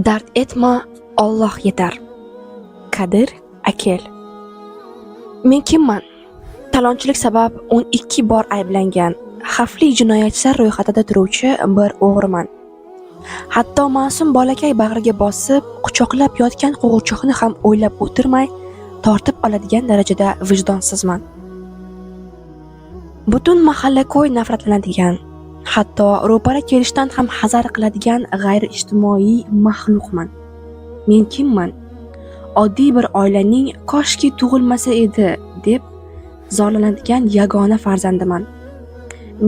Dard etma, Alloh yetar. Kadir Akel. Men kimman? Talonchilik sabab 12 bor ayblangan, xavfli jinoyatchilar ro'yxatida turuvchi bir o'g'riman. Hatto ma'sum bolakay bag'riga bosib, quchoqlab yotgan qo'g'irchoqni ham o'ylab o'tirmay tortib oladigan darajada vijdonsizman. Butun mahalla-ko'y nafratlanadigan, hatto ro'para kelishdan ham hazar qiladigan g'ayriijtimoiy maxluqman. Men kimman? Oddiy bir oilaning koshki tug'ilmasa edi deb zorlanadigan yagona farzandiman.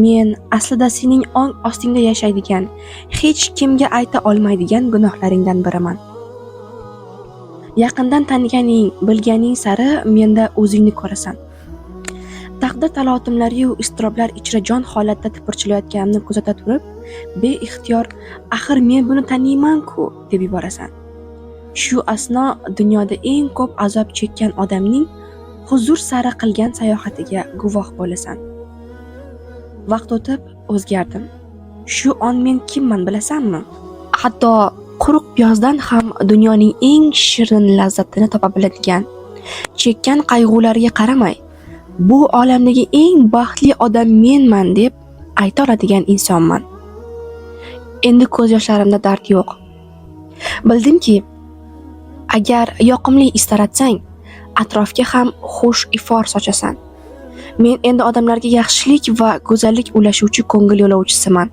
Men aslida sening ong ostingda yashaydigan, hech kimga ayta olmaydigan gunohlaringdan biriman. Yaqindan taniganing, bilganing sari menda o'zingni ko'rasan. Taqdir talotimlariyu iztiroblar ichra jon holatda tipirchilayotganimni kuzata turib, beixtiyor "Axir men buni taniyman-ku" deb yuborasan. Shu asno dunyoda eng ko'p azob chekkan odamning huzur sari qilgan sayohatiga guvoh bo'lasan. Vaqt o'tib o'zgardim. Shu on men kimman bilasanmi? Hatto quruq piyozdan ham dunyoning eng shirin lazzatini topa biladigan, chekkan qayg'ulariga qaramay, bu olamdagi eng baxtli odam menman deb ayta oladigan insonman. Endi ko'z yoshlarimda dard yo'q. Bildimki, agar yoqimli is taratsang, atrofga ham xush ifor sochasan. Men endi odamlarga yaxshilik va go'zallik ulashuvchi ko'ngil yo'lovchisiman.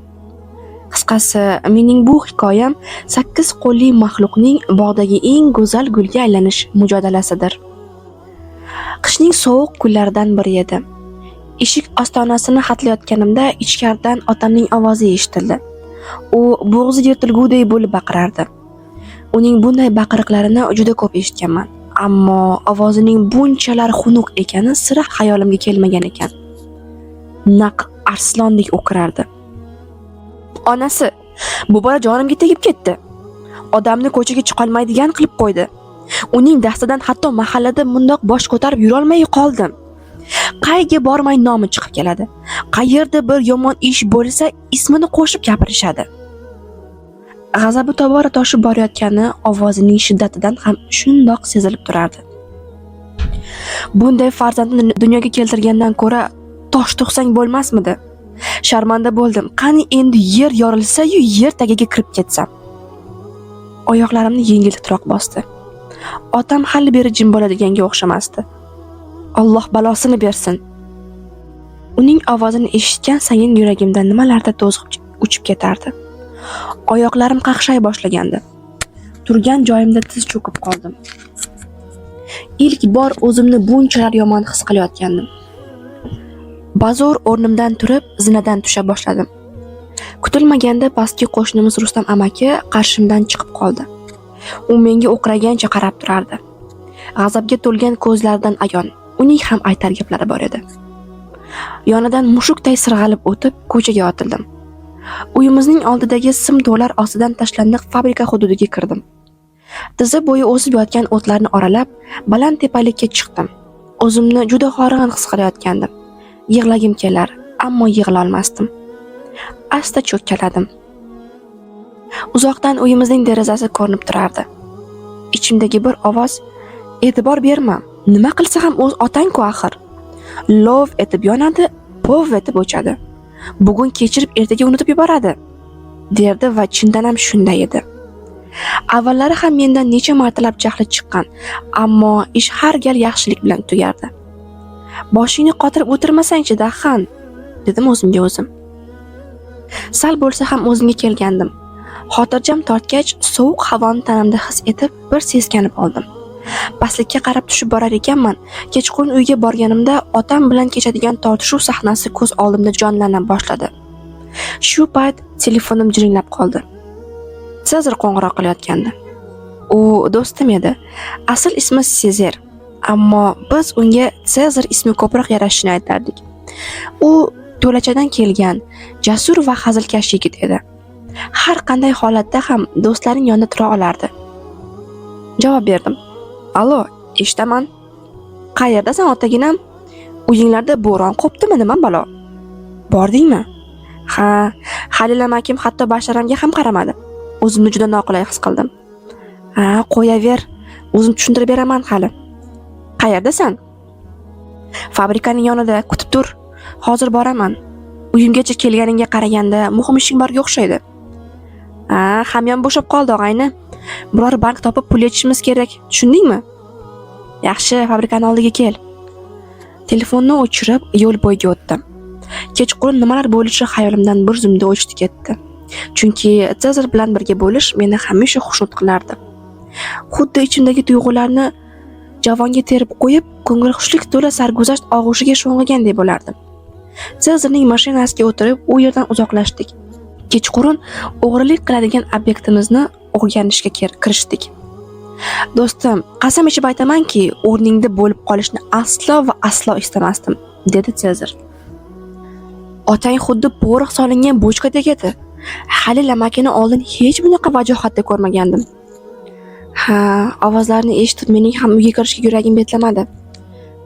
Qisqasi, mening bu hikoyam sakkiz qo'lli maxluqning bog'dagi eng go'zal gulga aylanish mujodalasidir. Qishning sovuq kunlaridan biri edi. Eshik ostonasini hatlayotganimda ichkaridan otamning ovozi eshitildi. U bo'g'zi yirtilguday bo'lib baqirardi. Uning bunday baqiriqlarini juda ko'p eshitganman, ammo ovozining bunchalar xunuk ekani sira xayolimga kelmagan ekan. Naq arslondek o'kirardi. Onasi, bu bola jonimga tegib ketdi. Odamni ko'chaga chiqolmaydigan qilib qo'ydi. Uning dastidan hatto mahallada mundoq bosh ko'tarib yurolmay qoldim. Qayga bormay nomi chiqib keladi. Qayerda bir yomon ish bo'lsa, ismini qo'shib gapirishadi. G'azabi tobora toshib borayotgani ovozining shiddatidan ham shundoq sezilib turardi. Bunday farzandni dunyoga keltirgandan ko'ra tosh tug'sang bo'lmasmidi? Sharmanda bo'ldim. Qani endi yer yorilsa-yu yer tagiga kirib ketsam. Oyoqlarimni yengil titroq bosdi. Otam hali beri jim bo'ladiganga o'xshamasdi. Alloh balosini bersin. Uning ovozini eshitgan sayin yuragimda nimalardir to'zg'ib uchib ketardi. Oyoqlarim qaqshay boshlagandi. Turgan joyimda tiz cho'kib qoldim. Ilk bor o'zimni bunchalar yomon his qilayotgandim. Bazo'r o'rnimdan turib, zinadan tusha boshladim. Kutilmaganda pastki qo'shnimiz Rustam amaki qarshimdan chiqib qoldi. U menga o'qragancha qarab turardi. G'azabga to'lgan ko'zlaridan ayon, uning ham aytar gaplari bor edi. Yonidan mushukday sirg'alib o'tib, ko'chaga otildim. Uyimizning oldidagi sim to'lar ostidan tashlandiq fabrika hududiga kirdim. Tiza bo'yi o'sib yotgan o'tlarni oralab, baland tepalikka chiqdim. O'zimni juda horg'in his qilayotgandim. Yig'lagim kelar, ammo yig'lolmasdim. Asta cho'kkaladim. Uzoqdan uyimizning derazasi ko'rinib turardi. Ichimdagi bir ovoz: "E'tibor berma, nima qilsa ham o'z otang-ku axir. Lov etib yonadi, pov etib o'chadi. Bugun kechirib, ertaga unutib yuboradi", derdi va chindan ham shunday edi. Avvallari ham mendan necha martalab jahli chiqqan, ammo ish har gal yaxshilik bilan tugardi. Boshingni qotirib o'tirmasangchi, daxan, dedim o'zimga o'zim. Sal bo'lsa ham o'zimga kelgandim. Xotirjam tortgach, sovuq havoni tanamda his etib, bir seskanib oldim. Pastlikka qarab tushib borar ekanman, kechqurun uyga borganimda otam bilan kechadigan tortishuv sahnasi ko'z oldimda jonlana boshladi. Shu payt telefonim jiringlab qoldi. Sezar qo'ng'iroq qilayotgandi. U do'stim edi. Asl ismi Sezer, ammo biz unga Sezar ismi ko'proq yarashishini aytardik. U to'lachadan kelgan, jasur va hazilkash yigit edi. Har qanday holatda ham do'stlaring yonida tura olardi. Javob berdim. Allo, eshitaman. Qayerdasan, otaginam? Uyinglarda bo'ron qo'pdimi, nima balo? Bordingmi? Ha, Halil amakim hatto basharamga ham qaramadi. O'zimni juda noqulay his qildim. Ha, qo'yaver. O'zim tushuntirib beraman hali. Qayerdasan? Fabrikaning yonida, kutib tur. Hozir boraman. Uyimgacha kelganingga qaraganda muhim ishing borga o'xshaydi. Ha, hamyon bo'shab qoldi, og'ayni. Biror bank topib pul yechishimiz kerak, tushundingmi? Yaxshi, fabrikani oldiga kel. Telefonni o'chirib, yo'l bo'yiga o'tdim. Kechqurun nimalar bo'lishi xayolimdan bir zumda o'chdi ketdi. Chunki Sezar bilan birga bo'lish meni hamisha xushnud qilardi. Xuddi ichimdagi tuyg'ularni javonga terib qo'yib, ko'ngilxushlik to'la sarguzasht og'ushiga sho'ng'igandek bo'lardim. Sezarning mashinasiga o'tirib, u yerdan uzoqlashdik. Kechqurun o'g'rilik qiladigan obyektimizni o'rganishga kirishdik. Do'stim, qasam ichib aytamanki, o'rningda bo'lib qolishni aslo va aslo istamasdim, dedi Sezar. Otang xuddi porox solingan bochkadek edi. Halil amakini oldin hech bunaqa vajohatda ko'rmagandim. Ha, ovozlarni eshitib mening ham uyga kirishga yuragim betlamadi.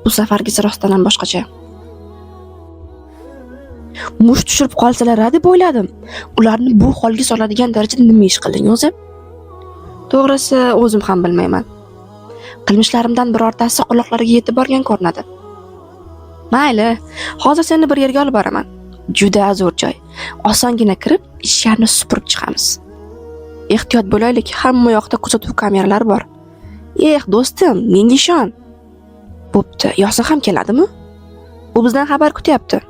Bu safargisi rostdan ham boshqacha. Musht tushirib qolsalar-a deb o'yladim. Ularni bu holga soladigan darajada nima ish qilding o'zi? To'g'risi, o'zim ham bilmayman. Qilmishlarimdan birortasi quloqlariga yetib borgan ko'rinadi. Mayli, hozir seni bir yerga olib boraman. Juda zo'r joy. Osongina kirib, ichkarini supurib chiqamiz. Ehtiyot bo'laylik, hamma yoqda kuzatuv kameralari bor. Eh, do'stim, menga ishon. Bo'pti, Yosin ham keladimi? U bizdan xabar kutyapti.